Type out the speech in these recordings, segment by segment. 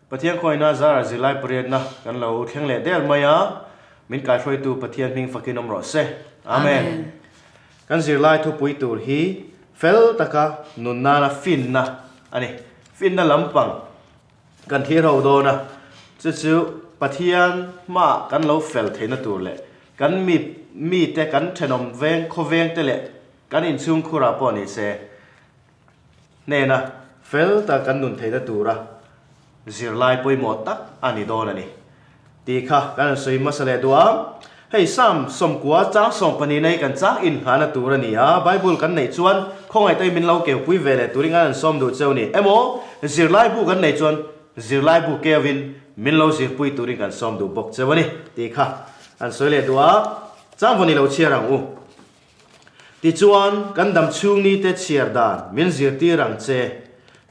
Pathian khawiina zara zirlai pariatna kan lo thleng leh der mai a, min kaihruaitu Pathian hming fakin awm rawh se. Amen. Kan zirlai thupui tur hi fel taka nun nana finna a ni. Finna lampang kan thlir ho dawn a, chu chu Pathian hmaah kan lo fel theihna tur leh kan mi mite kan thenawm veng khawveng te leh kan inchhungkhurah pawh ni se hnena fel tak kan nun theihna tura zirlai pawimawh tak a ni dawn a ni tih kha kan rawn sawi hmasa leh duh a. Hei Psalm sawmkua chang 12 na hi kan chang inngahna tur a ni a, Bible kan neih chuan khawngaih min lo keupui ve leh turin an rawn sawm duh cheu ni emaw zirlai bu kan neih chuan zirlai bu keuvin min lo zirpui turin kan sawm duh bawk cheu a ni tih kha an sawi leh duh a, chang vawn i lo chhiar ang u. Tichuan, kan dam chhung nite chhiar dan min zirtir ang che.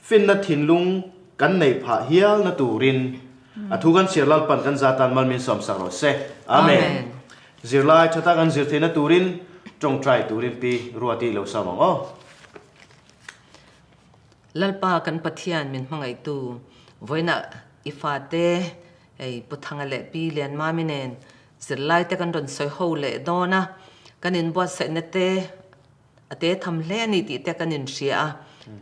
Finna thinlung kan neih phah hialna turin a thu kan chhiar Lalpan kan za tan mal min sawmsak rawh se. Amen. Zirlai tha tak an zir theihna turin tawngtai turin Pi Ruati lo sawm ang aw. Lalpa kan Pathian min hmangaihtu vawiinah i fate hei Pu Thanga leh Pi Lianmami nen Zirlai te kan rawn sawi ho leh dawn a, kan inbuatsaihna te a te tham hle a ni tih te kan inhria a,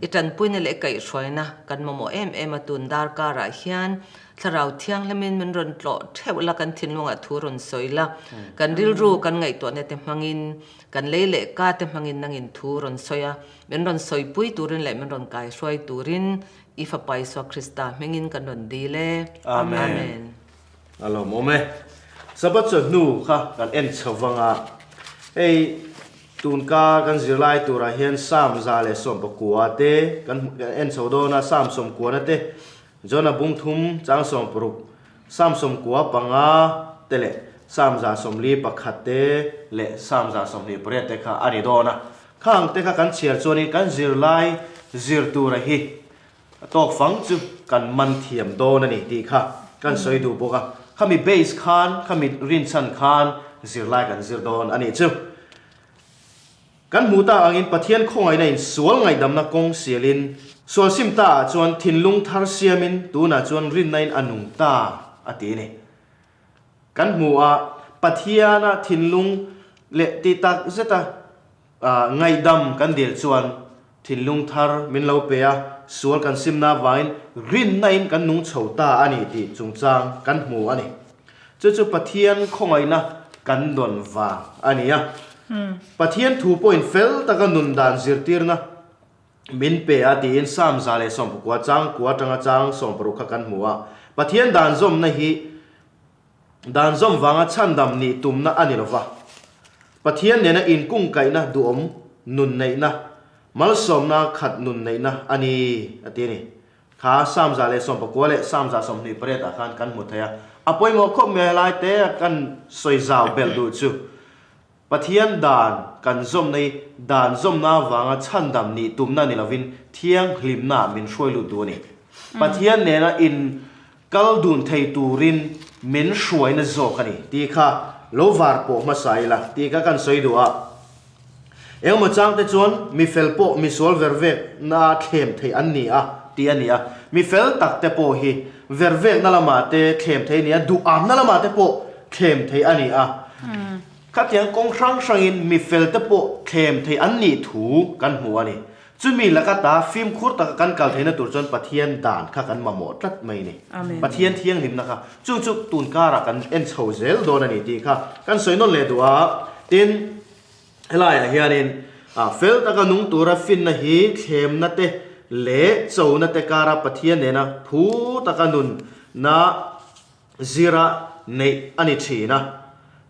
i tanpuina leh i kaihhruaina kan mamawh em em a, tun darkarah hian thlarau thianghlimin min rawn tlawh theuh la, kan thinlungah thu rawn sawi la, kan rilru kan ngaihtuahna te hmangin, kan lei leh ka te hmangin nangin thu rawn sawi a, min rawn sawipui turin leh min rawn kaihruai turin i Fapa Isua Krista hmingin kan rawn dil e. Amen. A lawmawm e. Sabbath chawhnu kha kan en chho vang a, hei tun ka kan zirlai turah hian Psalm 119 te kan en chho dawn a, Psalm 90 na te, Jona bung thum chang 60, Psalm 95 te leh Psalm 141 te leh Psalm 128 te kha a ni dawn a. Khang te kha kan chhiar chuanin kan zirlai zir tura hi A tawk fang chu kan man thiam dawn a ni tih kha kan sawi duh bawk a, khami base khan, khami rinchhan khan zirlai kan zir dawn a nih chu. Kan hmuh tak angin Pathian khawngaihna in sual ngaihdamna kawng sialin sual sim ta ah chuan thinlung thar siamin tunah chuan rinna in a nung ta a ti a ni. Kan hmu a, Pathiana thinlung leh tih tak zeta Ngaihdam kan dil chuan thinlung thar min lo pe a, sual kan simna avangin rinna in kan nung chho ta a ni tih chungchang kan hmu a ni. Chu chu Pathian khawngaihna kan dawn vang a ni a. Pathian thu pawhin fel taka nun dan zirtirna min pe a tiin Psalm 119 chang kua atanga chang 60 kha kan hmu a. Pathian dan zawmna hi Dan zawm vanga chhandam nih tumna a ni lova, Pathian nena inkungkaihna duhawm nun neihna, malsawmna khat nun neihna a ni, a ti a ni. Kha Psalm 119 leh Psalm 128 ah khan kan hmu thei a. A pawimawh khawp mai helai te a kan sawi zau belh duh chu, Pathian dan kan zawmna hi dan zawmna avanga chhandam nih tumna ni lovin thianghlimnaah min hruai lut duh a ni. Pathian nena in kal dun thei turin min hruaina zawk a ni tih kha lo var pawh hmasa ila tih kha kan sawi duh a. Engemaw changte chuan mi fel pawh misual vervekna thlem thei an ni a tih a ni a. Mi fel tak te pawh hi vervekna lamah te thlem thei a ni a, duhamna lamah te pawh thlem thei a ni a. Khatiang kawng hrang hrangin mi felte pawh thlem thei an nih thu kan hmu a ni. Chumi laka ta fimkhur taka kan kal theihna tur chuan Pathian dan kha kan mamawh tlat mai a ni. Pathian thianghlimna kha chu chu tun karah kan en chho zel dawn a ni tih kha kan sawi nawn leh duh a. Tin, helaiah hianin fel taka nung tura finna hi thlemna te leh chona te kara Pathian nena phu taka nunna zira neih a ni thin a.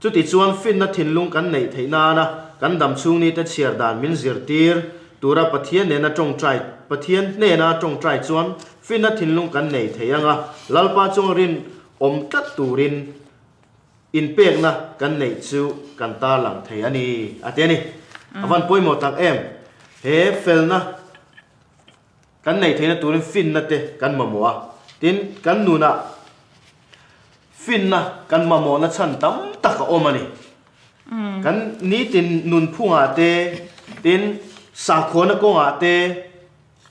Chutichuan finna thinlung kan neih theih nana kan dam chhung nite chhiar dan min zirtir tura Pathian nena tawngtai Pathian hnena tawngtai chuan finna thinlung kan nei thei anga Lalpa chunga rin awm tlat turin inpekna kan neih chu kan tarlang thei a ni a ti a ni. A van pawimawh tak em? He felna Kan neih theihna turin finna te kan mamawh a, tin kan nunah finna kan mamawhna chhan tam tak a awm a ni. Kan nitin nunphungah te, tin sakhuana kawngah te,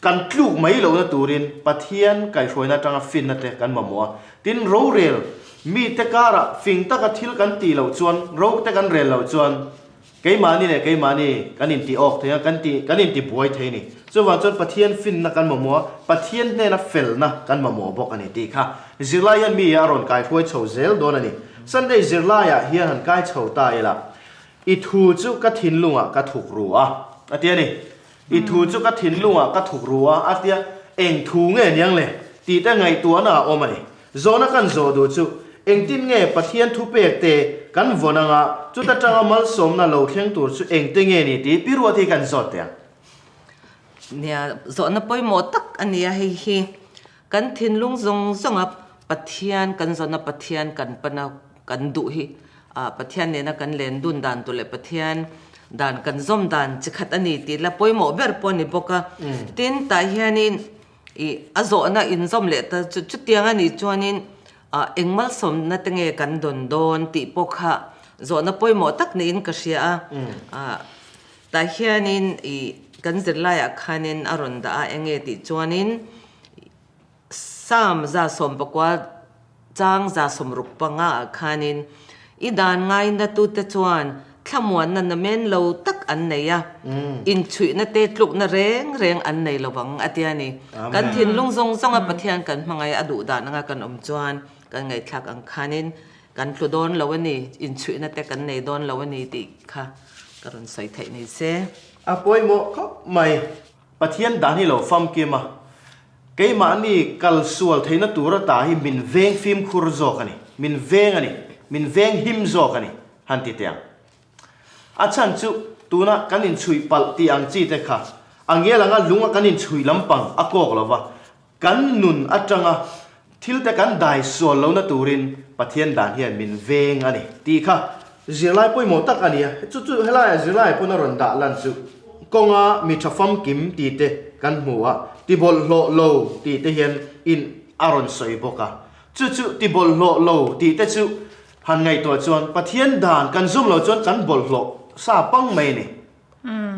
Kan tluk mai lohna turin Pathian kaihhruaina atanga finna te kan mamawh a. Tin, rorel mite karah fing taka thil kan tih loh chuan, ro te kan rel loh chuan keimahni leh keimahni kan inti awk thei a, kan ti kan inti buai thei a ni. Chuvang chuan Pathian finna kan mamawh a, Pathian hnena felna kan mamawh bawk a ni tih kha zirlai hian mi a rawn kaihruai chho zel dawn a ni. Sunday zirlaiah hian han kai chho ta ila, I thu chu ka thinlungah ka thuk ru a, a ti a ni. I thu chu ka thinlungah ka thuk ru a, a tia, eng thu nge niang le? tih te ngaihtuahna a awm a ni. Zawhna kan zawh duh chu, engtin nge Pathian thupek te kan vawn anga chuta tanga malsawmna lo thleng tur chu engte nge ni tih pi ruat hi kan zawt teh ang. Nia, zawhna pawimawh tak a nia hei hi. Kan thinlung zawng zawnga Pathian kan zawna Pathian kan pana kan duh hi Pathian nena kan len dun dan tur leh Pathian dan kan zawm dan chi khat a ni tih la pawimawh ber pawh a ni bawk a. Tin, tah hianin ih a zawhna inzawm leh ta chu chutiang a nih chuanin eng malsawmna te nge kan dawn dawn tih pawh kha zawhna pawimawh tak niin ka hria a. Tah hianin ih kan zirlaiah khanin a rawn dah a enge tih chuanin Psalm 19 chang 60 panga ah khanin i dan ngaina tute chuan thlamuanna namen lo tak an nei a, inchhuihna te tlukna reng reng an nei lo vang a ti a ni. Kan thinlung zawng zawnga Pathian kan hmangaih a duh dan anga kan awm chuan kan ngaihthlak ang khanin kan tlu dawn lo a ni, inchhuihna te kan nei dawn lo a ni tih kha ka rawn sawi theih ni se. A pawimawh khawp mai. Pathian dan hi lo famkim a, keimahni kal sual theihna tur ata hi min veng fimkhur zawk a ni, min veng a ni, min veng him zawk a ni, han ti teh ang. A chhan chu tuna kan inchhuih palh tih ang chi te kha a ngel anga lunga kan inchhuih lampang a kawk lo va, Kan nun atanga thil te kan dai sual lohna turin Pathian dan hian min veng a ni tih kha zirlai pawimawh tak a ni a. Chu chu helaiah zirlai pawn a rawn dah lan chu kawnga mi tha famkim tih te kan hmu a, ti bawlhhlawh lo tih te hian in a rawn sawi bawk a. Chu chu ti bawlhhlawh lo tih te chu han ngaihtuah chuan Pathian dan kan zawm lo chuan kan bawlhhlawh sa pang mai a ni.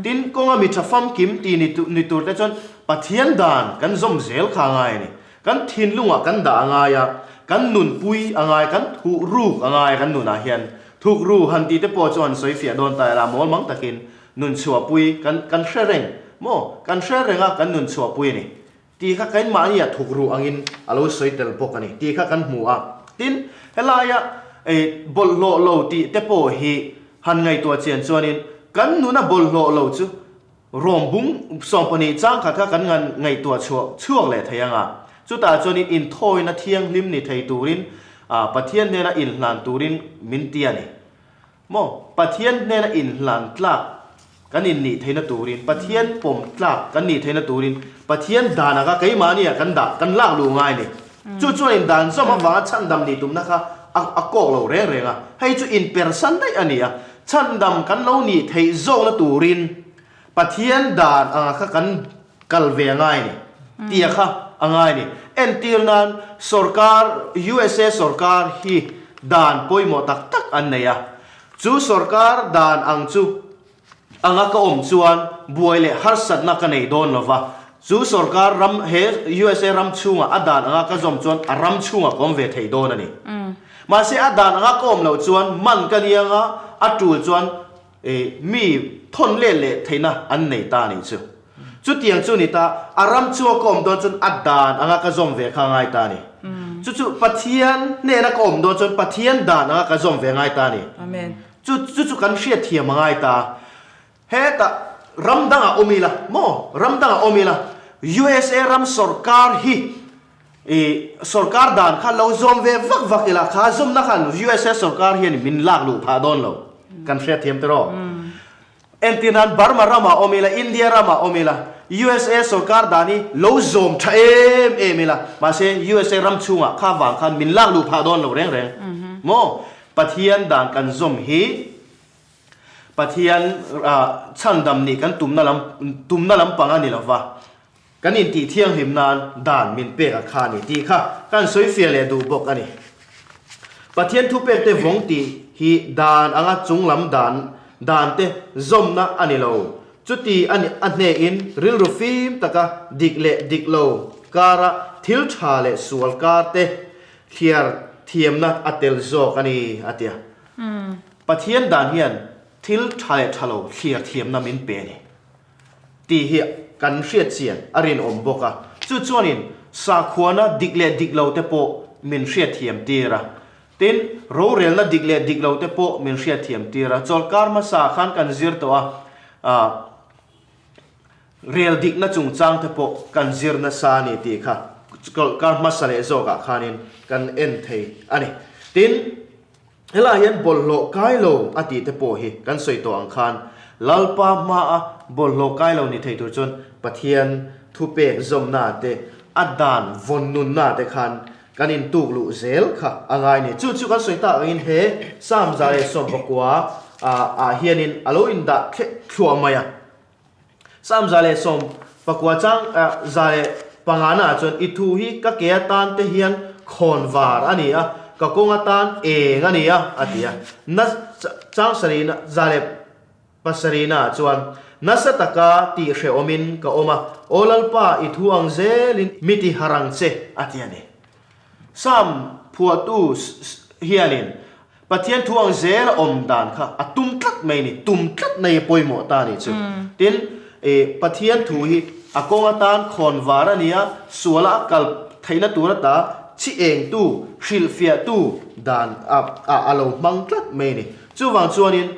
Tin, kawnga mi tha famkim ti ni tur te chuan Pathian dan kan zawm zel kha a ngai a ni. Kan thinlungah kan dah a ngai a, kan nunpui a ngai, kan thuhruk a ngai a kan nunah hian. Thukru han tih te pawh chu han sawi fiah dawn ta ila mawl mang takin nun chhuahpui kan kan hre reng maw? Kan hre reng a, kan nun chhuahpui a ni. Tih kha keimahni ah thukru angin a lo sawi tel bawk a ni tih kha kan hmu a. Tin, helaia ei bawlhhlawh lo tih te pawh hi han ngaihtuah chian chuanin kan nuna bawlhhlawh lo chu rawm bung 12 chang khat kha kan ngan ngaihtuah chhuah chhuak leh thei ang a. Chutah chuanin inthawina thianghlim ni thei turin Pathian hnena inhlan turin min ti a ni. Maw? Pathian hnena inhlan tlak kan innih theihna turin, Pathian pawm tlak kan nih theihna turin, Pathian dan anga keimahnia kan dah, kan lak luh ngai a ni. Chu chuan in dan zawm avanga chhandam nih tumna kha a a kawk lo reng reng a. Hei chu inpersan daih a ni a. Chhandam kan lo nih theih zawkna turin Pathian dan anga kha kan kal ve a ngai a ni. Tia kha a ngai a ni. Entir nan sorkar, USA sorkar hi dan pawimawh tak tak an nei a. Chu sorkar dan ang chu anga ka awm chuan buai leh harsatna ka nei dawn lo va. Chu sorkar ram, he USA ram chhungah a dan anga ka zawm chuan a ram chhungah ka awm ve thei dawn a ni. Mahse a dan anga ka awm loh chuan man ka ni anga a tul chuan Mi thawn let leh theihna an nei ta a nih chu. Chutiang chu ni ta, a ram chunga ka awm dawn chuan a dan anga ka zawm ve kha a ngai ta a ni. Chu chu Pathian hnena ka awm dawn chuan Pathian dan anga ka zawm ve a ngai ta a ni. Chu chu chu kan hriatthiam a ngai ta. Hetah ram dangah awm ila maw? Ram dangah awm ila, USA ram sawrkar hi I sorkar dan kha lo zawm ve vak vak ila kha zawmna khan USA sorkar hian min lak luh phah dawn lo kan hriatthiam tiraw. Entir nan Burma ramah awm ila India ramah awm ila USA sorkar dan hi lo zawm tha em em ila mahse USA ram chhungah kha vang khan min lak luh phah dawn lo reng reng maw Pathian dan kan zawm hi Pathian chhandam nih kan tumna lam tumna lampang a ni lova. Kan intih thianghlim nan dan min pek a kha a ni tih kha kan sawi fiah leh duh bawk a ni. Pathian thupek te vawng tih hi dan anga chunglam dan dan te zawmna a ni lo. Chuti a nih a hnehin rilru fim taka dik leh dik lo kara thil tha leh sual kar te thliar thiamna a tel zawk a ni, a ti a. Pathian dan hian thil tha leh tha lo thliar thiamna min pe a ni tih hi kan hriat chian a rinawm bawk a. Chu chuanin sakhuana dik leh dik lo te pawh min hriatthiam tir a. Tin, rorelna dik leh dik lo te pawh min hriatthiam tir a. Chawlhkar hmasa khan kan zir tawh a, ah, rel dikna chungchang te pawh kan zir nasa a ni tih kha chawlhkar hmasa leh zawkah khanin kan en thei a ni. Tin, helaiah hian bawlhhlawh kai lo a tih te pawh hi kan sawi tawh ang khan Lalpa hmaa bawlhhlawh kai lo ni thei tur chuan Pathian thupek zawmna te, a dan vawn nunna te khan Kan intuk luh zel kha a ngai ni. Chu chu kan sawi tak angin he Psalm 119 ah hianin a lo indah thleh thluah mai a. Psalm 119 chang 105 na ah chuan i thu hi ka ke atan te hian khawn var a ni a, ka kawng atan eng a ni a, a ti a. Na chang sarihna 7 ah chuan nasa taka tih hrehawmin ka awm a, Aw Lalpa, i thu ang zelin mi ti harh ang che, a ti a ni. Psalm phuahtu hianin Pathian thu ang zela awm dan kha a tum tlat mai a ni, tum tlat mai a pawimawh ta a nih chu. Tin, Pathian thu hi a kawng atan khawn var a ni a, suala a kal theihna tur ata chi engtu, hrilhfiahtu dan a lo hmang tlat mai a ni. Chuvang chuanin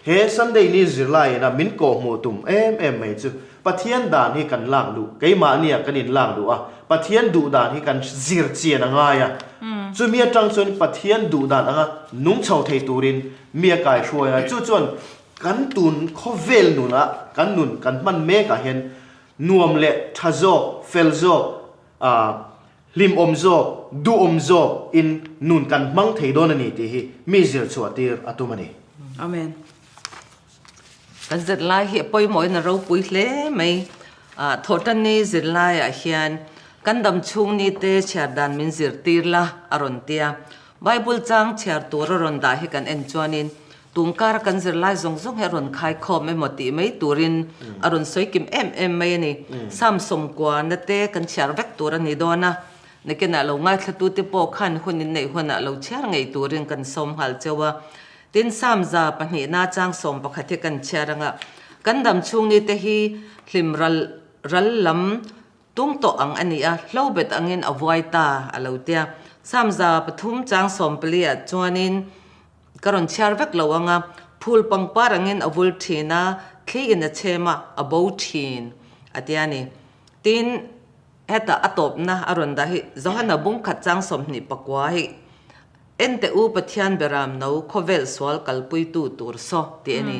He Sunday ni zirlaiin a min kawhhmuh tum em em mai chu Pathian dan hi kan lak duh, keimahnia kan in lak duh a, Pathian duh dan hi kan zir chian a ngai a. Chumi atang chuan Pathian duh dan anga nung chho thei turin mi a kai hruai a, chu chuan kan tun khawvel nunah kan nun kan hman mekah hian nuam leh tha zawk, fel zawk, ah, Hlimawm zawk, duhawm zawk in nun kan hmang thei dawn a ni tih hi mi zir chhuah tir a tum a ni. Amen. Kan zirlai hi a pawimawhin a ropui hle mai. Thawhtanni zirlaiah hian kan dam chhung ni te chhiar dan min zirtir la a rawn ti a. Bible chang chhiar tur a rawn dah hi kan en chuanin Tungkara kan zirlai zawng zawng hi a rawn khaikhawm emaw tih mai turin a rawn sawi kim em em mai a ni. Sam sawmkuana te kan chhiar vek tur a ni dawn a, nakinah lo ngaithlatute pawh khan hun in neih hunah lo chhiar ngei turin kan sawm nghal cheu a. Tin, Sam 2 na chang 11 hi kan chhiar anga kan dam chhung ni te hi hlim ral ral lam Tung tawh ang a ni a, hlo bet angin a vuai ta a lo tia. Sam 3 chang 14 ah chuanin ka rawn chhiar vek lo ang a, phul pangpar angin a vul thin a, thli in a chhem a, a bo thin a tia ni. Tin, hetah a tawpna a rawn dah hi Johana bung khat chang 29 hi En teh u Pathian beram no khawvel sual kalpuitu tur saw tih a ni.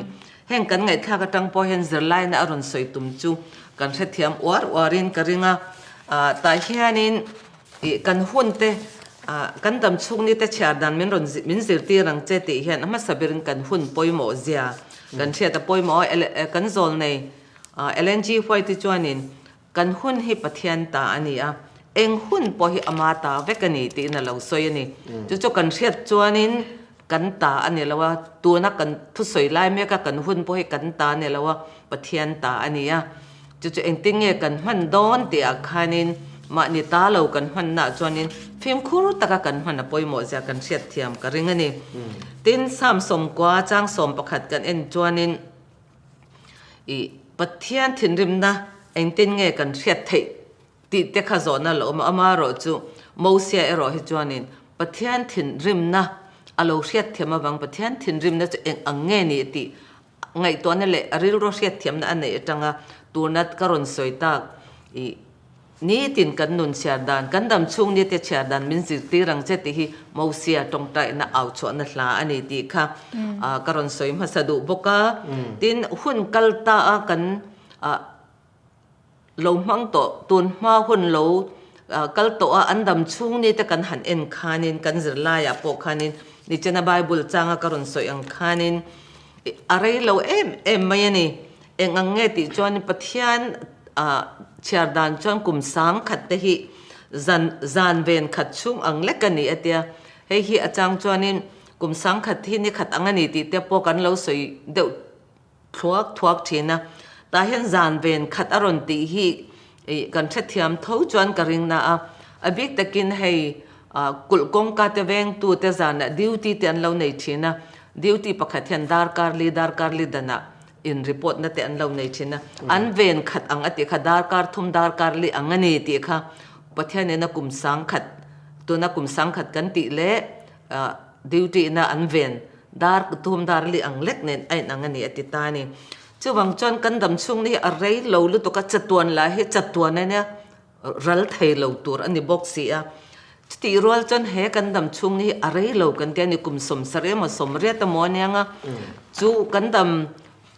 Heng kan ngaihthlak atang pawh hian zirlaina a rawn sawi tum chu kan hrethiam uar uarin ka ring a. Tah hianin ih kan hun te kan dam chhung ni te chhiar dan min rawn min zirtir ang che tih hian a hmasa berin kan hun pawimawh zia kan hriat a pawimawh a kan zawl nei Ellen G White hi chuanin Kan hun hi Pathian ta a ni a, eng hun pawh hi ama ta vek a ni tiin a lo sawi a ni. Chu chu kan hriat chuanin kan ta a ni lo a, tuna kan thusawi lai meka kan hun pawh hi kan ta a ni lo a, Pathian ta a ni a. Chu chu engtin nge kan hman dawn tihah khanin mahni ta lo kan hmannaah chuanin fimkhur taka kan hman a pawimawh zia kan hriat thiam ka ring a ni. Tin, Psalm 90 chang 11 kan en chuanin, I Pathian thinrimna engtin nge kan hriat theih tih te kha zawhna lo awm a, amaherawhchu Mosia erawh hi chuanin Pathian thinrimna a lo hriatthiam avang Pathian thinrimna chu eng ang nge ni tih ngaihtuahna leh a rilru hriatthiamna a neih atanga tuna ka rawn sawi tak i Nitin kan nun chhiar dan, kan dam chhung nite chhiar dan min zirtir ang che tih hi Mosia tawngtaina au chhuahna hla a ni tih kha ka rawn sawi hmasa duh bawk a. Tin, hun kal ta a kan lo hmang tawh, tun hma hun lo kal tawh a an dam chhung nite kan han en khanin, kan zirlaiah pawh khanin, nichina Bible changa ka rawn sawi ang khanin a rei lo em em mai a ni. Eng ang nge tih chuan Pathian chhiar dan chuan kum sang khat te hi zan zan ven khat chhung ang lek a ni a tia. Hei hi a chang chuanin kum sang khat hi ni khat ang a ni tih te pawh kan lo sawi deuh thluak thuak thin a. Tah hian zan ven khat a rawn tih hi ih kan hrethiam tho chuan ka ring na a. A bik takin hei kulh kawngka te vengtu te zanah duty te an lo nei thin a. Duty pakhat hian darkar li darkar li danah in report na te an lo nei thin a. An ven khat ang a tih kha darkar thum darkar li ang a ni tih kha Pathianin a kum sangkhat tuna kum sangkhat kan tih leh duty na an ven dar thum dar li ang lek nen a inang a ni a ti ta a ni. Chuvang chuan kan dam chhung ni hi a rei lo lutuk a, chatuan lah hi chatuan a nia ral thei lo tur a ni bawk si a. Chutih rual chuan he kan dam chhung ni hi a rei lo kan tia ni kum sawmsarih emaw sawmriat emaw a nia nga chu kan dam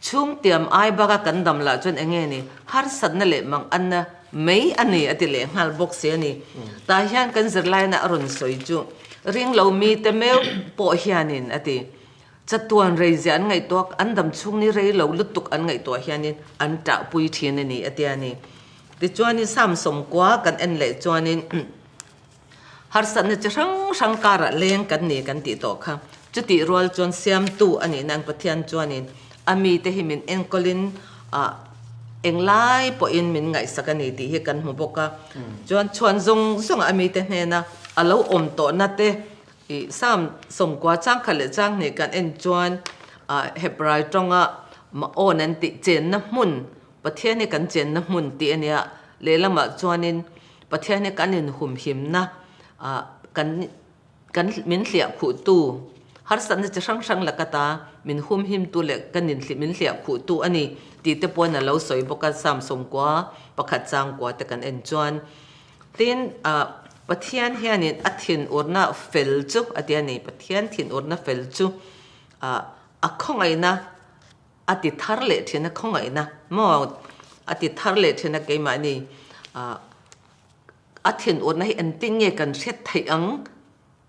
Chhung tiam ai baka kan dam lah chuan enge ni, harsatna leh mang anna mai a ni a ti leh nghal bawk si a ni. Tah hian kan zirlaina a rawn sawi chu ring lo mite meuh pawh hianin a ti. Chatuan reizia an ngaihtuah, an dam chhung ni rei lo lutuk an ngaihtuah hianin an ṭahpui ṭhin a ni a ti a ni. Tichuanin Psalm sawmkua kan en leh chuanin. Harsatna chi hrang hrang karah leng kan ni kan tih tawh kha. Chutih rual chuan siamtu a nih nan Pathian chuanin a mite hi min enkawlin ah englai pawhin min ngaihsak a ni tih hi kan hmu bawk a. Chuan chhuan zawng zawngah a mite hnena a lo awm tawhna te ih Psalm 90 changkhat leh changhnih kan en chuan ah Hebrai tawnga Ma'on an tih chenna hmun Pathian hi kan chenna hmun tih a nia. Lehlamah chuanin Pathian hi kan inhumhimna ah kan kan min hliah khuhtu harsatna chi hrang hrang laka ta min humhimtu leh kan in min hliah khuhtu a ni tih te pawhin a lo sawi bawk a Psalm 91 pakhat changkua te kan en chuan. Tin ah Pathian hianin a thinurna fel chu a ti a ni Pathian thinurna fel chu ah a khawngaihna A ti thar leh thin a khawngaihna maw a ti thar leh thin a keimahni a thinurna hi engtin nge kan hriat theih ang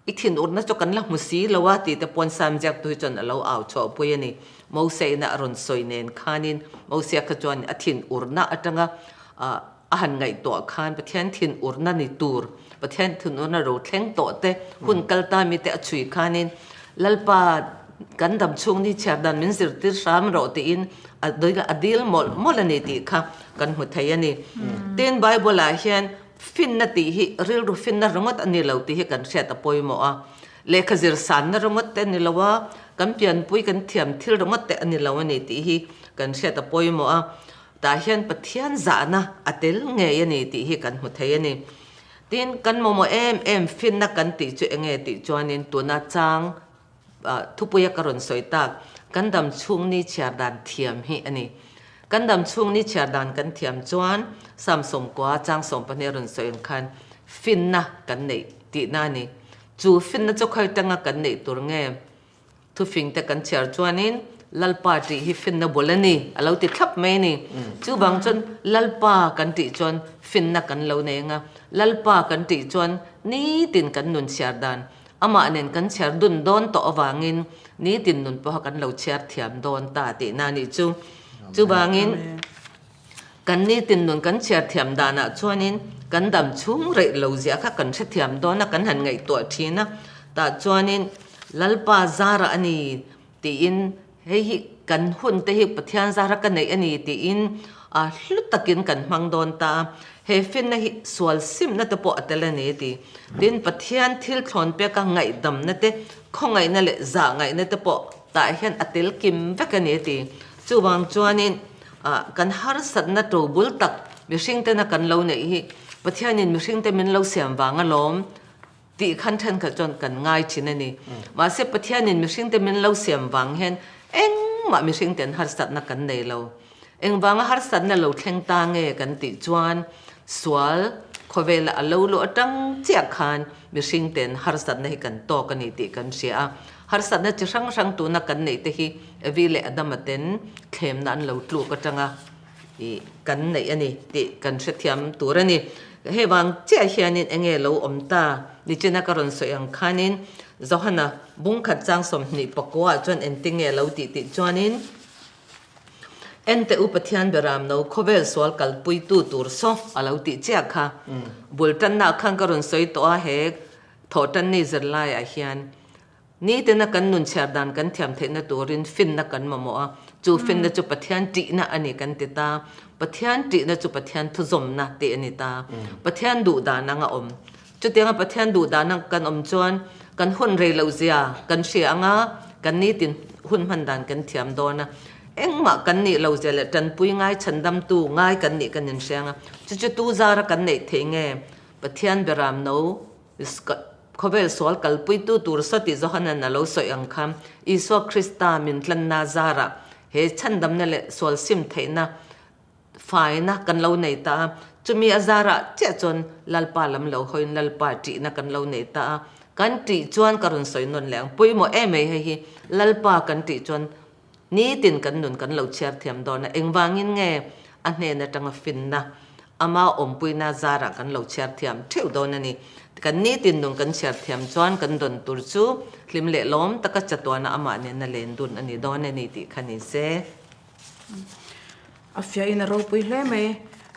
i thinurna chu kan la hmu si lo a tih te pawn Sam ziaktu hi chuan a lo au chhuah pui a ni. Mose ina a rawn sawi nen khanin Mose kha chuan a thinurna atanga a han ngaihtuah khan Pathian thinurna ni tur Pathian thinurna ro thleng tawh te hun kal ta mite a chhui khanin Lalpa kan dam chhung ni chhiar dan min zirtir hram rawh tiin a a dil mawlh mawlh a ni tih kha kan hmu thei a ni. Tin Bible ah hian finna tih hi rilru finna ringawt a ni lo tih hi kan hriat a pawimawh a. Lehkha zir sanna ringawt te a ni lo a, kan pianpui kan thiam thil ringawt te a ni lo a ni tih hi kan hriat a pawimawh a. Tah hian Pathian zahna a tel ngei a ni tih hi kan hmu thei a ni. Tin, kan mamawh em em finna kan tih chu enge tih chuanin tuna chang thupuia ka rawn sawi tak, kan dam chhung ni chhiar dan thiam hi a ni. Kan dam chhung ni chhiar dan kan thiam chuan Psalm 90 chang 12 a rawn sawi ang khan finna kan neih tihna a ni. Chu finna chu khawi tanga kan neih tur nge? Thufing te kan chhiar chuanin Lalpa tih hi finna bul a ni a lo ti thlap mai a ni. Chuvang chuan Lalpa kan tih chuan finna kan lo nei anga, Lalpa kan tih chuan nitin kan nun chhiar dan amah nen kan chhiar dun dawn tawh avangin nitin nun pawha kan lo chhiar thiam dawn ta tihna a nih chu. Chuvangin Kan nitin nun kan chhiar thiam danah chuanin kan dam chhung reih lo zia kha kan hrethiam dawn a, kan han ngaihtuah thin a, tah chuanin Lalpa zara a ni tiin hei hi kan hun te hi Pathian zara ka neih a ni tiin a hlu takin kan hmang dawn ta a, he finna hi sual simna te pawh a tel a ni a ti. Tin, Pathian thil thlawn peka ngaihdamna te, khawngaihna leh zahngaihna te pawh tah hian a tel kim vek a ni a ti. Chuvang chuanin Ah, kan harsatna to bul tak mihringtena kan lo neih hi Pathianin mihringte min lo siam vang alawm tih khan thenkhat chuan kan ngai thin a ni. Mahse Pathianin mihringte min lo siam vang hian engmah mihringten harsatna kan nei lo. Engvanga harsatna lo thleng ta nge kan tih chuan sual khawvela a lo luh atang chiah khan mihringten harsatna hi kan tawk a ni tih kan hria a. Harsatna chi hrang hrang tuna kan neih te hi Evi leh Adama ten thlemna an lo tluk atanga ih kan neih a ni tih kan hrethiam tur a ni. Hei vang chiah hianin enge lo awm ta nichina ka rawn sawi ang khanin Johana bungkhat chang 29 ah chuan engtinge a lo tih tih chuanin Ente u Pathian beram no khawvel sual kalpuitu tur saw a lo tih chiah kha. Bul tanna khan ka rawn sawi tawh a he thawhtanni zirlaiah hian Nitena kan nun chhiar dan kan thiam theihna turin finna kan mamawh a. Chu finna chu Pathian ṭihna a ni kan ti ta. Pathian ṭihna chu Pathian thuzawmna tih a ni ta. Pathian duh dan anga awm. Chutianga Pathian duh dan anga kan awm chuan kan hun rei loh zia kan hria anga kan nitin hun hman dan kan thiam dawn a. Engmah kan nih lo zia leh ṭanpui ngai chhandamtu ngai kan nih kan inhria anga chu chu tu zara kan neih theih nge Pathian beram no Khawvel sual kalpuitu tur sawti Johanan a lo sawi ang kha Isua Krista min tlanna zarah he chhandamna leh sual sim theihna faina kan lo nei ta a. Chumi a zarah chiah chuan Lalpa lam lo hawiin Lalpa ṭihna kan lo nei ta a. Kan ṭih chuan ka rawn sawi nawn leh ang. Pawimawh em ei hei hi Lalpa kan ṭih chuan Nitin kan nun kan lo chhiar thiam dawn a, engvangin nge a hnen atanga finna, ama awmpuina zarah kan lo chhiar thiam theuh dawn a ni. Kan nitin nun kan chhiar thiam chuan kan dawn tur chu hlim leh lawm taka chatuana amah nena len dun a ni dawn a ni tih kha ni se. A fiahin a ropui hle mai.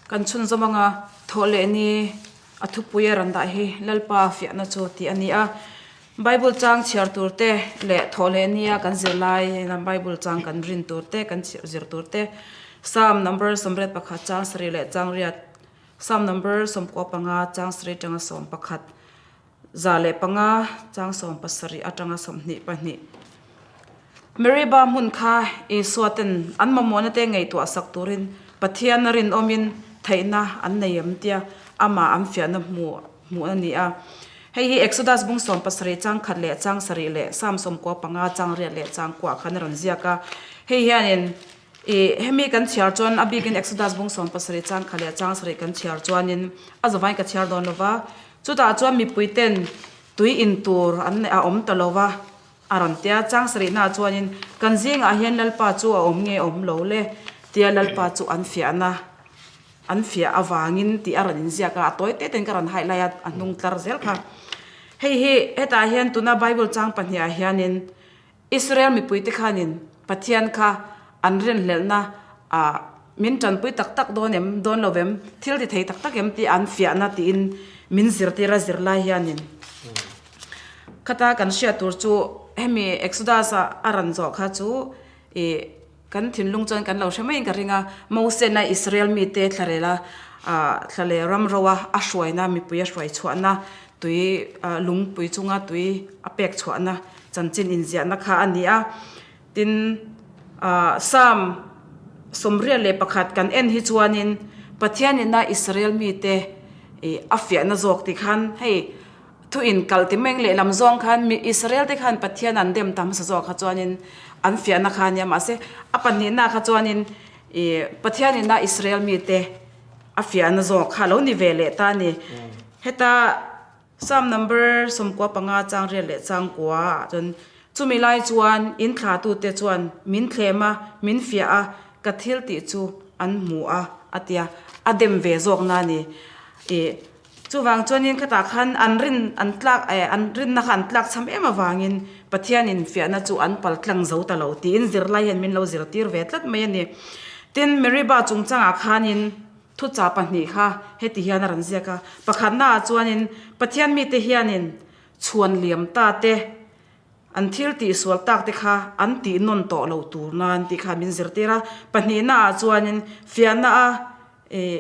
Kan chhunzawm anga thawh leh ni a thupui a rawn dah hi Lalpa fiahna chu tih a ni a. Bible chang chhiar tur te leh thawh leh nia kan zir lai ina Bible chang kan rin tur te kan zir tur te Psalm number 81 chang sarih leh chang riat Psalm number 95 chang sarih atanga 11 105 chang 17 atanga 22 Meribah hmun kha Isua ten an mamawhna te ngaihtuah sak turin Pathian a rinawmin theihna an nei em tia amah an fiahna hmuh hmuh a ni a. Hei hi Exodus bung 70 chang khat leh chang sarih leh Psalm 95 chang riat leh chang kuah khan a rawn ziak a. Hei hianin ih hemi kan chhiar chuan a bikin Exodus bung 70 chang khat leh chang sarih kan chhiar chuanin a zavain ka chhiar dawn lo va. Chutah chuan mipuiten tui in tur an a awm ta lo va a rawn ti a. Chang sarihnaah chuanin kan zingah hian Lalpa chu a awm nge awm lo le tia Lalpa chu an fiahna An fiah avangin tih a rawn inziak a, a tawi te tein ka rawn highlight a, a hnung tlar zel kha. Hei hi hetah hian tuna Bible chang pahniha hianin Israel mipuite khanin Pathian kha an rinhlelhna ah min tanpui tak tak dawn em, dawn lo vem, thil ti thei tak tak em tih an fiahna tiin min zirtir a zirlai hianin khata kan hriat tur chu hemi Exodus a a rawn zawh kha chu ih Kan thinlung chuan kan lo hre maiin ka ring a, Mosena Israel mite thlarela thla leh ram roa a hruaina, mipui a hruai chhuahna, tui lungpui chunga tui a pek chhuahna chanchin inziahna kha a ni a. Tin, Psalm 81 kan en hi chuanin Pathianina Israel mite a fiahna zawk tih khan hei, Thu in kal ti meng lehlam zawng khan mi Israel te khan Pathian an dem ta hmasa zawk kha chuanin an fiahna kha ania mahse a pahnihna kha chuanin ih Pathian ina Israel mite a fiahna zawk kha lo ni ve leh ta a ni. Heta Psalm number 95 chang riat leh chang kua ah chuan chumi lai chuan in thlatute chuan min thlem a min fiah a ka thil tih chu an hmu a a tia a dem ve zawk na a ni. Ih Chuvang chuanin khatah khan an rin an tlak eh an rinna kha an tlak cham em avangin Pathianin fiahna chu an pal tlang zo ta lo tiin zirlai hian min lo zirtir ve tlat mai a ni. Tin, Meribah chungchangah khanin thuchah pahnih kha heti hian a rawn ziak a, pakhatnaah chuanin Pathian mite hianin chhuan liam ta te, an thil tihsual tak te kha an tih nawn tawh lo tur nan tih kha min zirtir a, pahnihnaah chuanin fiahna a eh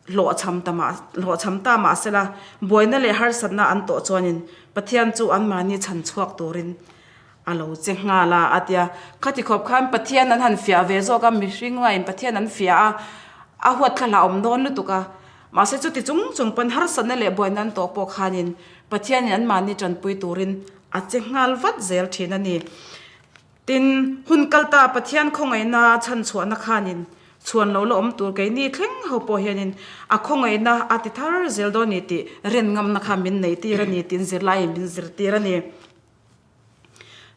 Hlawhchham ta mah hlawhchham ta mah sela, buaina leh harsatna an tawh chuanin Pathian chu anmahni chhan chhuak turin a lo che nghal a, a ti a. Khati khawp khan Pathian an han fiah ve zawk a, mihring laiin Pathian an fiah a, a huat thla hlauhawm dawn lutuk a. Mahse chuti chung chung pawn harsatna leh buaina an tawh pawh khanin Pathianin anmahni tanpui turin a che nghal vat zel thin a ni. Tin, hun kal ta Pathian khawngaihna chhan chhuahna khanin chhuan lo la awm tur keini thleng ho pawh hianin a khawngaihna a ti thar zel dawn ni tih rin ngamna kha min nei tir a ni tiin zirlaiin min zirtir a ni.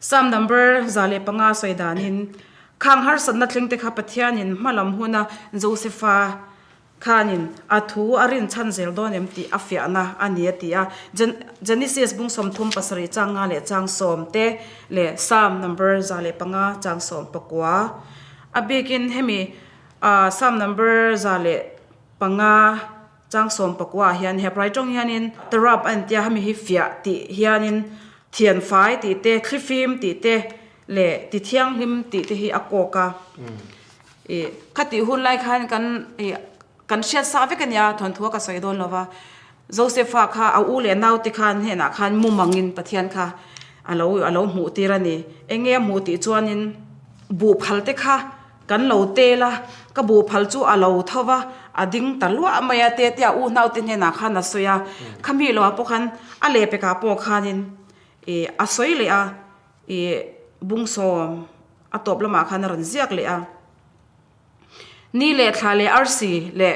Psalm number 105 sawi danin, Khang harsatna thlengte kha Pathianin hmalam huna Josepha Khanin a thu a rinchhan zel dawn em tih a fiahna a ni a ti a. Genesis bung 37 chang nga leh chang sawm te leh Psalm number 105 chang 19. A bikin hemi Psalm number 105 chang 19 ah hian Hebrai tawng hianin tarab a intia hemi hi fiah tih hianin thianfai tih te, thlifim tih te. leh tithianghlim tih te hi a kawk a. Ih khatih hun lai khan kan ih kan hriat sa vek a nia thawnthu a ka sawi dawn lo va. Josepha kha a u leh naute khan hnenah khan mumangin Pathian kha a lo a lo hmuh tir a ni. Eng nge a hmuh tih chuanin buhphal te kha Kan lo tel a, ka buhphal chu a lo tho va, a ding ta luah mai a, te tia u naute hnenah khan a sawi a, khami loah pawh khan a lehpekah pawh khanin ih a sawi leh a, ih bungsawm a tawp lamah khan a rawn ziak leh a. Ni leh thla leh arsi leh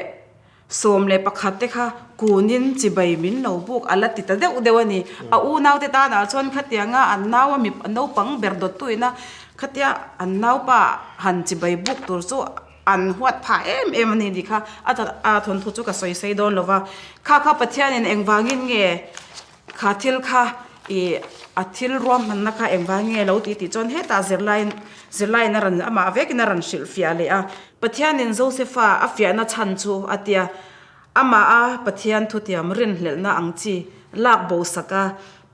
11 te kha kunin chibai min lo buk a la ti ta deuh deuh a ni. A unaute tanah chuan khatianga an nau a mi naupang ber dawttu ina khatia an naupa han chibai buk tur chu an huat phah em em a ni tih kha a thawnthu chu ka sawi sei dawn lo va. Kha kha Pathianin engvangin nge Kha thil kha i a thil ruahmanna kha engvang nge lo ti tih chuan hetah zirlaiin zirlaiin a rawn amah vekin a rawn hrilhfiah leh a. Pathianin Josefa a fiahna chhan chu a tia, amah a Pathian thutiam rinhlelhna ang chi lak bo sak a,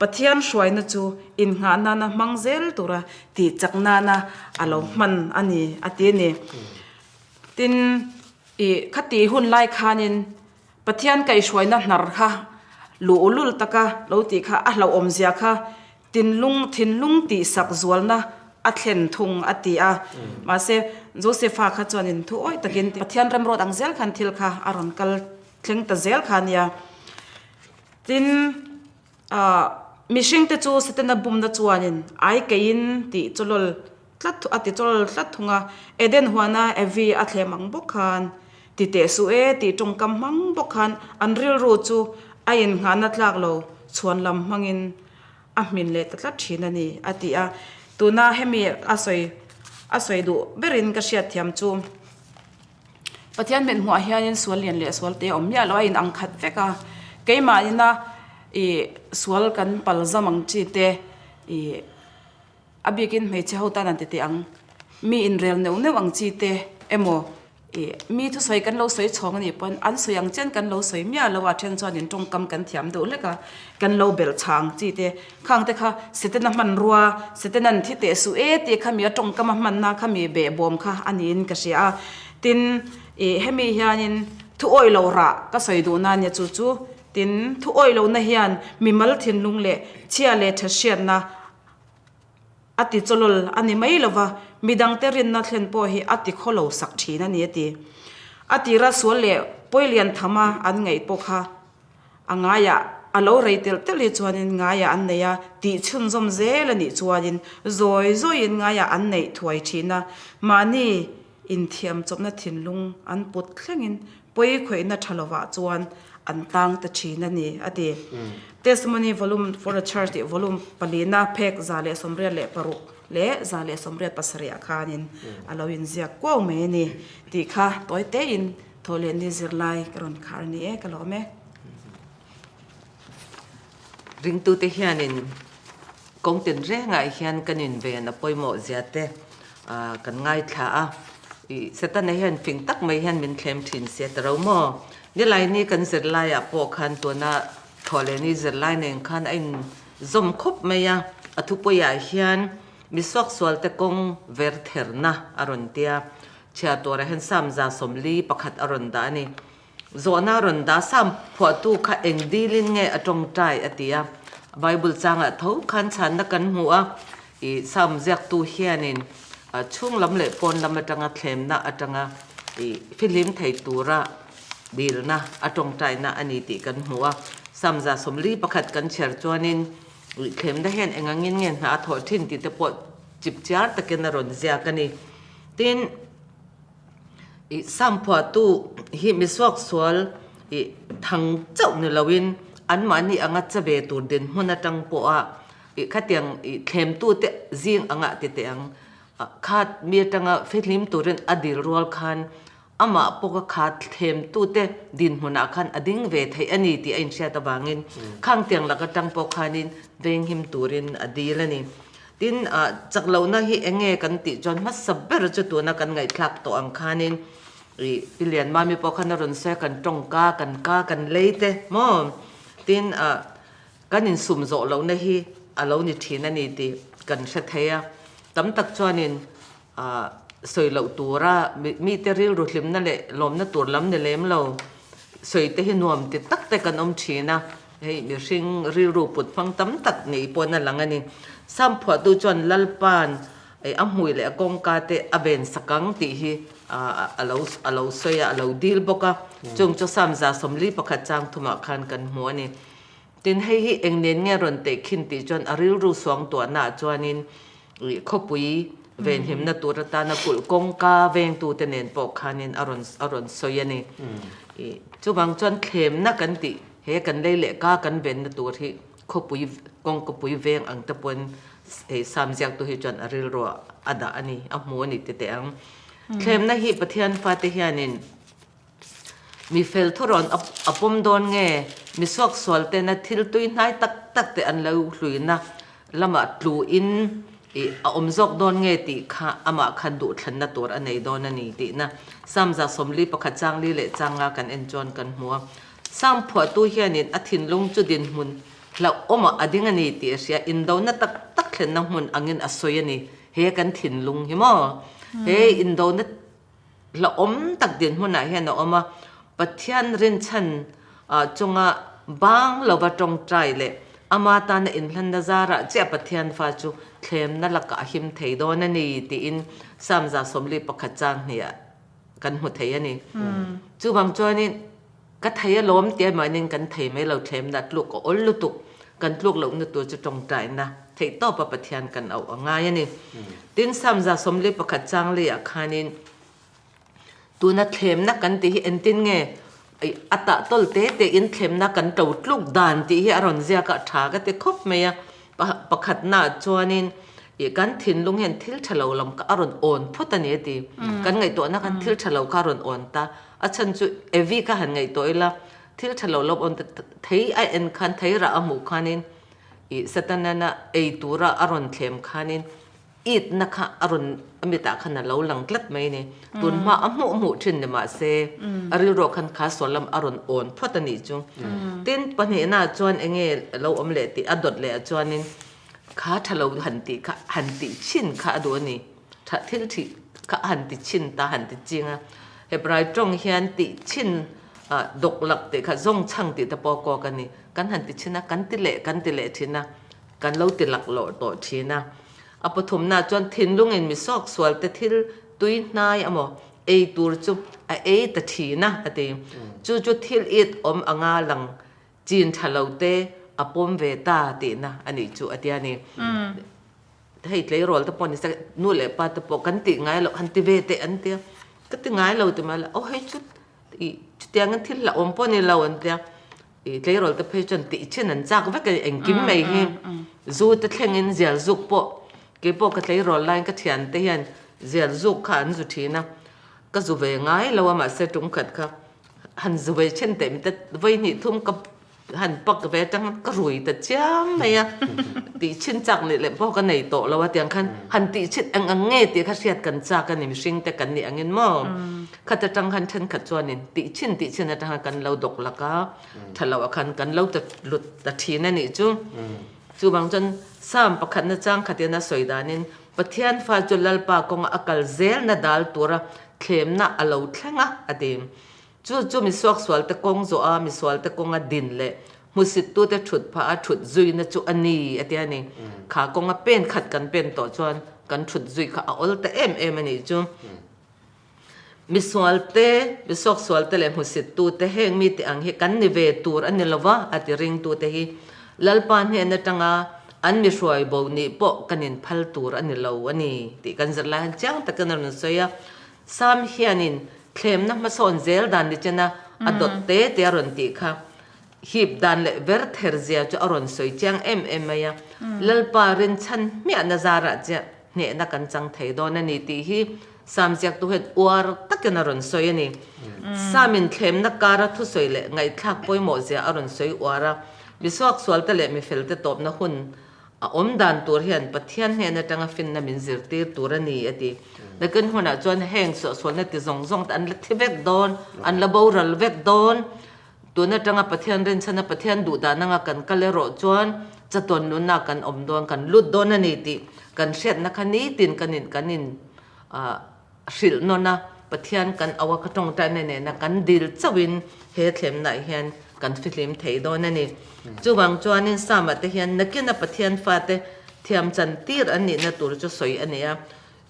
Pathian hruaina chu innghah nana hmang zel tura tih chak nana a lo hman a ni a ti a ni. Tin, i khatih hun lai khanin Pathian kaihhruaina hnar kha luhlul taka lo tih kha a hlauhawmzia kha tinlung thinlung tihsak zualna a thlen thung a ti a. Mahse, Josepha kha chuanin thu awih takin Pathian remruat ang zel khan thil kha a rawn kal thleng ta zel kha a nia. Tin, ah, mihringte chu Setana bumna chuanin ai keiin tih chawlawl tlat a ti chawl tlat thung a, Eden huana Evi a thlem ang bawk khan ti teh suh e tih tawngkam hmang bawk khan an rilru chu a innghahna tlak lo chhuan lam hmangin a hmin leh ta tlat thin a ni a ti a. Tuna hemi a sawi a sawi duh berin ka hriatthiam chu Pathian hmenhmuah hianin sual lian leh sual te a awm miah lo a inang khat vek a, keimahina ih sual kan palzam ang chi te ih A bikin hmeichhe ho tan an ti teh ang. Mi inrel neuh neuh ang chi te emaw ih mi thusawi kan lo sawi chhawng a nih pawn an sawi ang chian kan lo sawi miah lo a, then chuan in tawngkam kan thiam deuh hlek a, kan lo belh chha ang chi te khang te kha Setana hmanrua, Setana'n thi teh suh e tih kha mi a tawngkam a hmanna kha mi behbawm kha a niin ka hria a. Tin, ih hemi hianin thu awih loh rah ka sawi duhna a nia chu chu. Tin, thu awih lohna hian mimal thinlung leh chhia leh tha hriatna A ti chawlawl a ni mai lova, midangte rinna thlen pawh hi a ti khaw lo sak thin a ni a ti. A tira sual leh pawi lian thama an ngaih pawh kha a ngaiah a lo rei telh telh hi chuanin ngaiah an nei a, tih chhunzawm zel a nih chuanin zawi zawiin ngaiah an neih thuai thin a, mahni inthiamchawpna thinlung an put thlengin Pawi khawihna tha lovah chuan an tang ta thin a ni, a ti. Testimony Volume for the Church tih volume palina phek 186 leh 187 ah khanin a lo inziak kuau mai a ni tih kha tawi tein thawhlehni zirlai ka rawn khar a ni e, ka lawm e. Ringtute hianin kawng tinrengah hian kan inven a pawimawh zia te kan ngaithla a, ih Setana hian fing tak mai hian min thlem thin sia ta ro maw? Nilaini kan zirlaiah pawh khan tuna Thawhlehni zirlai nen khan a inzawm khawp mai a, a thupuiah hian mi suaksualte kawng ver therna a rawn tia, chhiar turah hian Sam 41 a rawn dah a ni. Zawhna rawn dah sam phuahtu kha eng dilin nge a tawngtai a ti a, Bible changah tho khan chhanna kan hmu a, ih sam ziaktu hianin chhung lam leh pawn lam atanga thlemna atanga ih fihlim thei tura dilna a tawngtaina a ni tih kan hmu a. Sam 41 kan chhiar chuanin ih thlemna hian eng angin nge hna a thawh thin tih te pawh chipchiar takin a rawn ziak a ni. Tin. I sam phuahtu hi mi suaksual i thang chauh ni loin anmahni anga che ve tur dinhmun atang pawha i khatiang i thlemtute zing anga ti teh ang. Khat mi atanga fihlim turin a dil rual khan amah pawka kha thlemtute dinhmunah khan a ding ve theih a ni tih a inhriat avangin khang tiang lak atang pawh khanin venghim turin a dil a ni. Tin, chak lohna hi eng nge kan tih chuan hmasa ber chu tuna kan ngaihthlak tawh ang khanin ih Pi Lianmami pawh khan a rawn sawi a, kan tawngka, kan ka, kan lei te maw? Tin, kan insum zawh lohna hi a lo ni thin a ni tih kan hre thei a. Tam tak chuanin sawi loh tura mite rilru hlimna leh lawmna tur lam ni lem lo sawi te hi nuam ti tak te kan awm thin a, hei mihring rilru put hmang tam tak nih pawhin a lang a ni. Sam phuahtu chuan Lalpa'n a hmui leh a kawngka te a ven sak ang tih hi a lo a lo sawi a, a lo dil bawk a, chung chu Sam 41 chang thumah khan kan hmu a ni. Tin, hei hi eng nen nge rawn tehkhin tih chuan a rilru suangtuahnaah chuanin khawpui venhimna tur atana kulh kawngka vengtute nen pawh khanin a rawn a rawn sawi a ni. Chuvang chuan thlemna kan tih he kan lei leh ka kan venna tur hi khawpui kawngkapui veng ang te pawhin hei Sam ziaktu hi chuan a rilruah a dah a ni, a hmu a ni ti teh ang. Thlemna hi Pathian fate hianin Mi fel thurawn a pawm dawn nge? Mi suaksual tena thil tui hnai tak tak te an lo hluina lamah tluin a awm zawk dawn nge tih kha amah khan duhthlanna tur a nei dawn a ni tihna Psalm 41 chang li leh chang nga kan en chuan kan hmu a. Psalm phuahtu hianin a thinlung chu dinhmun hlauhawmah a ding a ni tih a hria, indona tak tak thlenna hmun angin a sawi a ni. He kan thinlung hi maw? He indona Hlauhawm tak dinhmunah hian a awm a, Pathian rinchhan chunga bang lova tawngtai leh ama tana inhlanna zarah chiah Pathian fa chu thlemna lakah a him thei dawn a ni tiin Psalm 41 chang hniah kan hmu thei a ni. Chuvang chuanin ka thei alawm tia mahniin kan thei mai lo thlemna tluk a awl lutuk, kan tluk lohna tur chu tawngtaina theihtawpa Pathian kan auh a ngai a ni. Tin, Psalm 141 chang leiah khanin tuna thlemna kan tih hi engtin nge a tah tawl te te in thlemna kan to tluk dan tih hi a rawn ziak a, tha ka ti khawp mai a. Pakhatna chuanin kan thinlung hian thil tha lo lam kha a rawn awn phawt a ni a ti. Kan ngaihtuahna khan thil tha lo kha a rawn awn ta. A chhan chu Evi kha han ngaihtuah ila thil tha lo lam awn ta thei a en khan thei rah a hmuh khanin ih Satanana ei tura a rawn thlem khanin itna kha a rawn a mitah khan a lo lang tlat mai a ni. Tun hma a hmuh hmuh thin ni mahse a rilruah khan kha sual lam a rawn awn phawt a nih chu. Tin, pahnihna chuan eng nge a lo awm leh tih a dawt leh ah chuanin kha tha lo han tih kha han tih chhin kha a duh a ni. Tha thil thih kha a han ti chhin ta han ti ching a. Hebrai tawng hian tih chhin dawk lak tih kha zawng chhang tih te pawh kawk a ni. Kan han ti chhin a, kan ti leh kan ti leh thin a. Kan lo ti laklawh tawh thin a. A pathumna chuan thinlungin mi sawksual te thil tui hnai amaw ei tur chu a ei ta thin a, a ti. Chu chu thil it awm anga lang chin tha lo te a pawm ve ta tihna a nih chu a ti a ni. Hei tleirawl te pawh ni se nu leh pa te pawh kan tih ngai loh han ti ve teh an tia. Ka ti ngai lo ti mai la, aw hei chu ih chutiangin thil hlauhawm pawh ni lo an tia. I tleirawl te phei chuan tih chin an chak vek a ni, engkim mai hi zu te thlengin zial zuk pawh keipawh ka tleirawl laiin ka thian te hian zial zuk kha an zu thin a, ka zu ve ngai lo a mahse tum khat kha han zu ve chhin teh mite vawi hnih thum ka han pak ve atang khan ka rui ta chiam mai a, tih chin chak nih leh pawh ka nei tawh lo a tiang khan han tih chhin eng ang nge tih kha hriat kan chak a ni mihring te kan nih angin maw. Khat atang khan thenkhat chuanin tih chin tih chin atang khan kan lo dawk lak a, tha loh ah khan kan lo ta lut ta thin a nih chu. Chuvang chuan Psalm pakhatna chang khatin a sawi danin Pathian fa chu Lalpa kawnga a kal zelna dal tura thlemna a lo thleng a, a ti. Chu chu misuaksual te kawng zawh a, misual te kawnga din leh hmusittute thut phah a thut zuina chu a ni, a ti a ni. Kha kawnga pen khat kan pen tawh chuan kan thut zui kha a awl ta em em a nih chu. Misualte, misuaksualte leh hmusittute heng mite ang hi kan ni ve tur a ni lo va, a ti ringtute hi. Lalpa hnen atanga an mi hruai bo nih pawh kan inphal tur a ni lo a ni tih kan zirlai hian chiang takin a rawn sawi a. Sam hianin thlemna hmasawn zel dan ni chena a dawt te te a rawn tih kha hip dan leh ver ther zia chu a rawn sawi chiang em em mai a. Lalpa rinchhan hmiahna zarah chiah hnehna kan chang thei dawn a ni tih hi Sam ziaktu hian uar takin a rawn sawi a ni. Sam in thlemna kara thusawi leh ngaihthlak pawimawh zia a rawn sawi uar a, mi suaksualte leh mi felte tawpna hun a awm dan tur hian Pathian hnen atanga finna min zirtir tur a ni a ti. Nakin hunah chuan heng suahsualna ti zawng zawng te an la thi vek dawn, an la boral vek dawn. Tun atanga Pathian rinchhana Pathian duh dan anga kan kal erawh chuan chatuan nunna kan awm dawn, kan lut dawn a ni tih kan hriatna kha nitin kan in kan in hrilh nawn a, Pathian kan auh a, ka tawngtaina nena kan dil chauhin he thlemnaah hian kan fihlim thei dawn a ni. Chuvang chuanin Psalm-ah te hian nakina Pathian fate thiam chan tir an nihna tur chu sawi a ni a.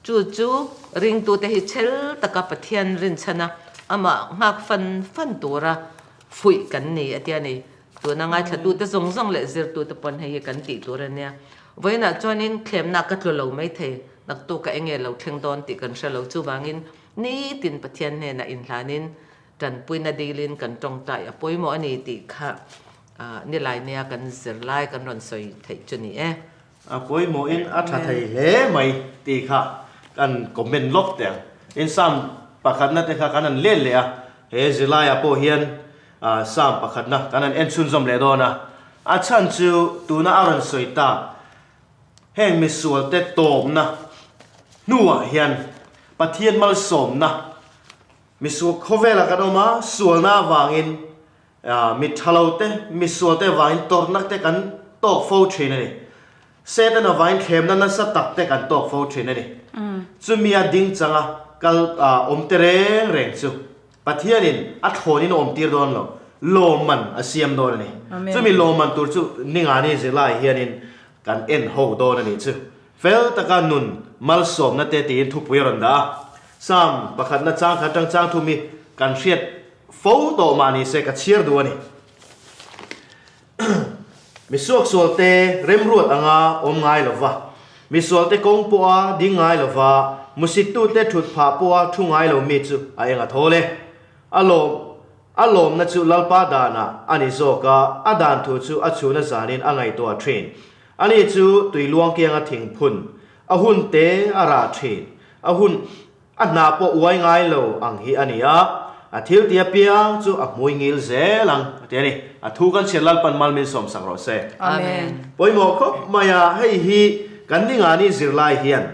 Chu chu ringtute hi chhel taka Pathian rinchhana amah nghak fan fan tura fuih kan ni a tia ni. Tuna ngaithlatute zawng zawng leh zirtute pawn hei hi kan tih tur a nia. Vawiinah chuanin thlemna ka tlu lo maithei, naktuk ka enge lo thleng dawn tih kan hre lo. Chuvangin nitin Pathian hnenah inhlanin tanpuina dilin kan tawngtai a pawimawh a ni tih kha nilai nia kan zirlai kan rawn sawi theih chu ni e. A pawimawhin a tha thei hle mai tih kha kan comment lawk teh ang. In Psalm pakhatna te kha kan han let leh a, he zirlaiah pawh hian Psalm pakhatna kan han en chhunzawm leh dawn a. A chhan chu tuna a rawn sawi tak heng misualte tawpna hnuah hian Pathian malsawmna misual khawvelah kan awm a, sualna avangin Mi tha lo te, mi sual te avangin tawrhna te kan tawk fo thin a ni. Satan avangin thlemna nasa tak te kan tawk fo thin a ni. Chumi a ding changa kal awm te reng reng chu Pathianin a thlawnin a awm tir dawn lo, lawmman a siam dawn a ni. Chumi lawmman tur chu ningani zirlaiah hianin kan en ho dawn a nih chu. Fel taka nun malsawmna te tiin thupui a rawn dah a. Psalm pakhatna chang khat atang chang thum hi kan hriat Fo tawh mah ni se ka chhiar duh a ni. Misuaksualte remruat anga awm ngai lo va, misualte kawng pawha ding ngai lo va, musittute thut phah pawha thu ngai lo mi chu a eng a thawl e. A lawm a lawmna chu Lalpa danah a ni zawk a, a dan thu chu a chhuna zanin a ngaihtuah thin. Ani chu tui luang kianga thing phun, a hun te a rah thin, a hun A hna pawh uai ngai lo ang hi a ni a, a thil ti apiang chu a hmui ngil zel ang a ti a ni. A thu kan chhiat Lalpan mal min sawmsak rawh se. Amen. Pawimawh khawp mai a, hei hi kan ningani zirlai hian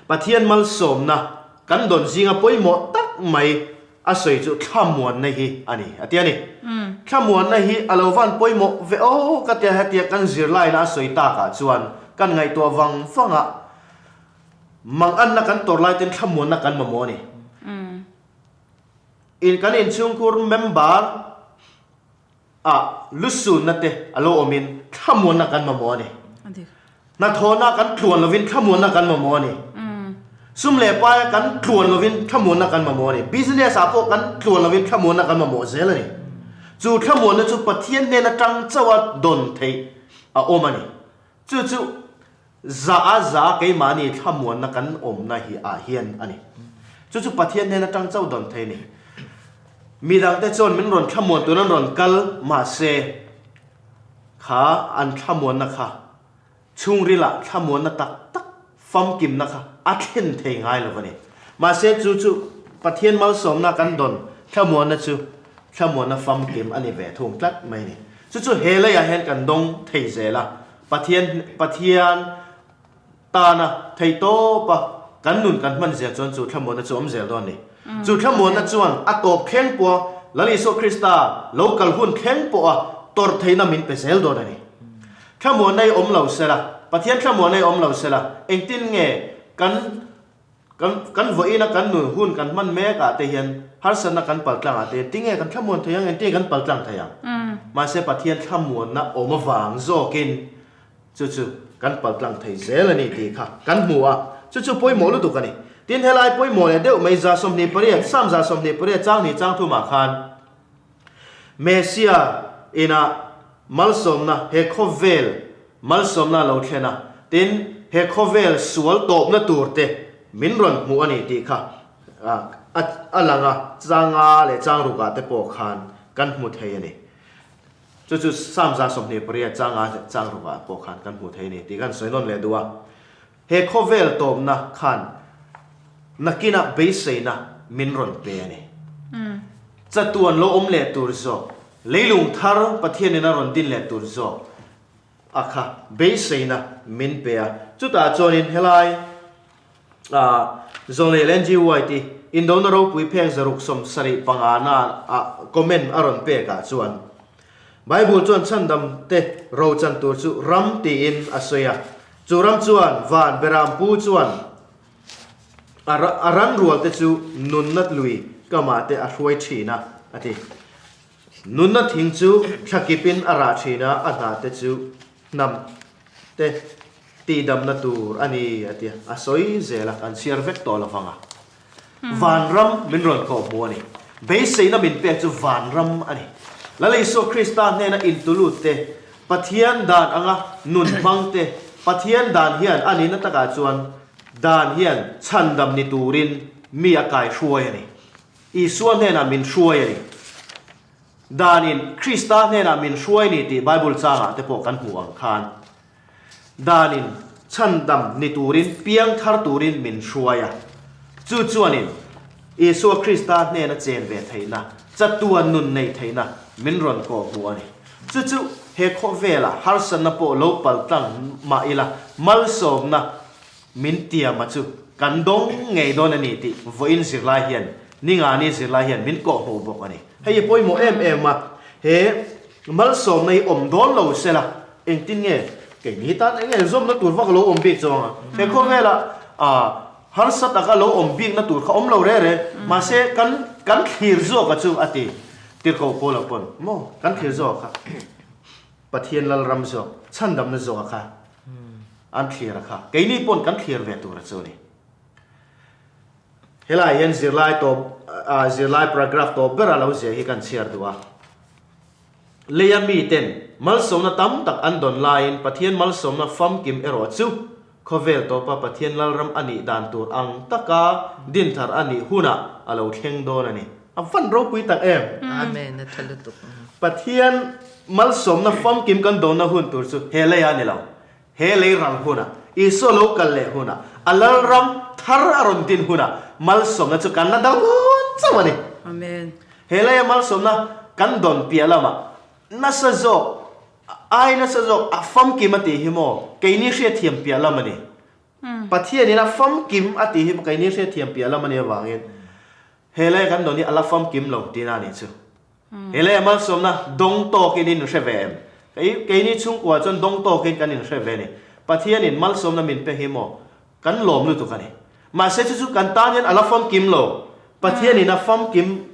Pathian malsawmna kan dawn zinga pawimawh tak mai a sawi chu thlamuanna hi a ni a ti a ni. Thlamuanna hi a lo van pawimawh ve aw ka tia hetia kan zirlaina a sawi takah chuan kan ngaihtuah vang vang a, Manganna kan tawr lai ten thlamuanna kan mamawh a ni. In kan inchhungkhur member ah lusunna te a lo awmin thlamuanna kan mamawh a ni. Hnathawhna kan tluan lovin thlamuanna kan mamawh a ni. Sum leh paia kan tluan lovin thlamuanna kan mamawh a ni. Business ah pawh kan tluan lovin thlamuanna kan mamawh zel a ni. Chu thlamuanna chu Pathian hnen atang chauha dawn theih a awm a ni. Chu chu Za a za keimahni thlamuanna kan awmna hi ah hian a ni. Chu chu Pathian hnen atang chauh dawn thei a ni. Midangte chuan min rawn thlamuan tur an rawn kal mahse kha an thlamuanna kha chhungrilah thlamuanna tak tak famkimna kha a thlen thei ngai lo a ni. Mahse chu chu Pathian malsawmna kan dawn thlamuanna chu thlamuanna famkim a ni ve thung tlat mai a ni. Chu chu he leiah hian kan dawng thei zel a. Pathian Pathian tana theihtawpa kan nun kan hman zel chuan chu thlamuanna chu awm zel dawn a ni. Chu thlamuanna chuan a tawp thleng pawha Lal Isua Krista lo kal hun thleng pawha tawrh theihna min pe zel dawn a ni. Thlamuanna hi awm lo sela, Pathian thlamuanna hi awm lo sela, engtin nge kan Kan kan vawiina kan nun hun kan hman mek ah te hian harsatna kan paltlang ah te hian tinge kan thlamuan thei ang, engtinge kan paltlang thei ang? Mahse Pathian thlamuanna awm avang zawkin chu chu kan paltlang thei zel a ni tih kha kan hmu a, chu chu pawimawh lutuk a ni. Tin helai pawimawh leh deuh mai 128, Psalm 128 chang hnih chang thumah khan Messia ina malsawmna he khawvel malsawmna a lo thlen a, tin, he khawvel sual tawpna tur te min rawn hmuh a ni tih kha a lang a, changa leh changrukah te pawh khan kan hmu thei a ni. Chu chu Psalm 128 changa leh changrukah pawh khan kan hmu thei a ni tih kan sawi nawn leh duh a. He khawvel tawpna khan nakinah beiseina min rawn pe a ni. Chatuan lo awm leh tur zawk, leilung thar Pathianin a rawn din leh tur zawk a kha beiseina min pe a. Chutah chuanin helai Zawlnei leh NGY te. Indona ropui phek 675 na ah comment a rawn pek ah chuan Bible chuan chhandam te rochan tur chu ram tiin a sawi a. Chu ram chuan van berampu chuan a ran rual te chu nunna lui kamah te a hruai thin a, a ti. Nunna thing chu thlakipin a rah thin a, a hna te chu hnam te tihdamna tur a ni, a ti a. A sawi zel a, kan chhiar vek tawh lovang a. Vanram min rawn kawh hmu a ni. Beiseina min pek chu vanram a ni. Lal Isua Krista hnena intulut te, Pathian dan anga nun hmang te, Pathian dan hian a nihna takah chuan dan hian chhandam ni turin mi a kaihruai a ni. Isua hnenah min hruai a ni. Danin Krista hnenah min hruai ni tih Bible changah te pawh kan hmuh ang khan, danin chhandam ni turin piang thar turin min hruai a. Chu chuanin Isua Krista hnena chen ve theihna, chatuan nun neih theihna min rawn kawh hmuh a ni. Chu chu he khawvela harsatna pawh lo paltlang mah ila malsawmna Min tiama chu kan dawng ngei dawn a ni tih vawiin zirlai hian Ningani zirlai hian min kawhhmuh bawk a ni. Hei hi pawimawh em em a, he malsawmna hi awm dawn lo sela engtin nge keini tan eng nge zawmna tur vak a lo awm bik chuang a, he khawvela harsa taka lo awm bikna tur kha awm lo re re, mahse kan kan thlir zawk a chu a ti tirhkoh Paula pawn maw kan thlir zawk kha Pathian Lalram zawk chhandamna zawk a kha An thlir a kha. Keini pawn kan thlir ve tur a chu ni. Helai hian zirlai tawp zirlai paragraph tawp ber a lo zia hi kan chhiar duh a. Leia miten malsawmna tam tak an dawn laiin Pathian malsawmna famkim erawh chu khawvel tawpa Pathian Lalram a nih dan tur ang taka dinthar a nih hunah a lo thleng dawn a ni. A van ropui tak em! Amen, a tha lutuk. Pathian malsawmna famkim kan dawnna hun tur chu he lei a ni lo. He lei ral hunah, Isua lo kal leh hunah, a Lalram thar a rawn din hunah malsawmna chu kan la dang dawn chauh a ni. Amen. He leia malsawmna kan dawn piah lamah nasa zawk, ai nasa zawk a famkim a tih hi maw keini hriatthiam piah lam a ni. Pathianin a famkim a tih hi maw keini hriatthiam piah lam a nih avangin he leia kan dawn hi a la famkim lo tihna a nih chu. He lei a malsawmna dawng tawkin in hre ve em? Kei, keini chhungkua chuan dawng tawkin kan inhre ve a ni. Pathianin malsawmna min pe hi maw? Kan lawm lutuk a ni. Mahse chu chu kan tan hian a la famkim lo. Pathianin a famkim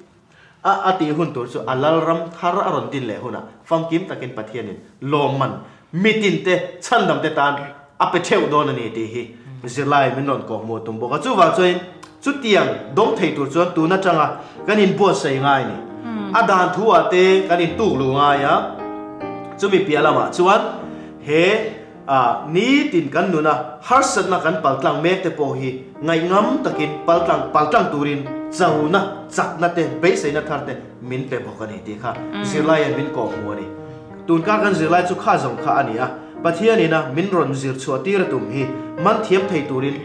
a a tih hun tur chu a lalram thar a rawn din leh hunah famkim takin Pathianin lawmman mitinte chhandamte tan a pe theuh dawn a ni tih hi zirlai min rawn kawhhmuh tum bawk a. Chuvang chuanin chutiang dawng thei tur chuan tun atanga kan inbuatsaih ngai a ni. A dan thu ah te kan intuk luh ngai a, chumi piah lamah chuan he nitin kan nuna harsatna kan paltlang mek te pawh hi ngaihngam takin paltlang paltlang turin chona chakna te beiseina thar te min pe bawk a ni tih kha zirlaiin min kawhhmuh a ni. Tunkar kan zirlai chu kha zawng kha a ni a, Pathianin a min rawn zir chhuah tir a tum hi man thiam thei turin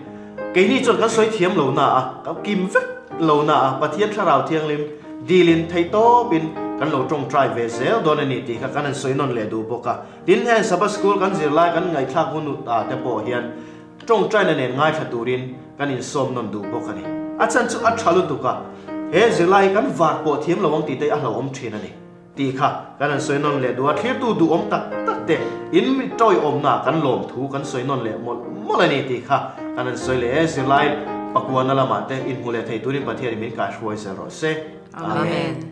keini chuan kan sawi thiam lo na a, kan kim vek lo na a, Pathian Thlarau Thianghlim dilin thei tawpin kan lo tawngtai ve zel dawn a ni tih kha kan han sawi nawn leh duh bawk a. Tin, heng Sabbath School kan zirlai kan ngaihthlak hun ah te pawh hian tawngtaina nen ngaithla turin kan insawm nawn duh bawk a ni. A chhan chu a tha lutuk a, he zirlai hi kan var pawh thiam lo ang tih te hi a hlauhawm thin a ni. Tih kha kan han sawi nawn leh duh a, thlirtu duhawm tak tak te in mi tawiawmna kan lawm thu kan sawi nawn leh mawlh mawlh a ni tih kha kan han sawi leh e, zirlai pakuana lamah te inhmu leh thei turin Pathianin min kaihruai zel rawh se. Amen.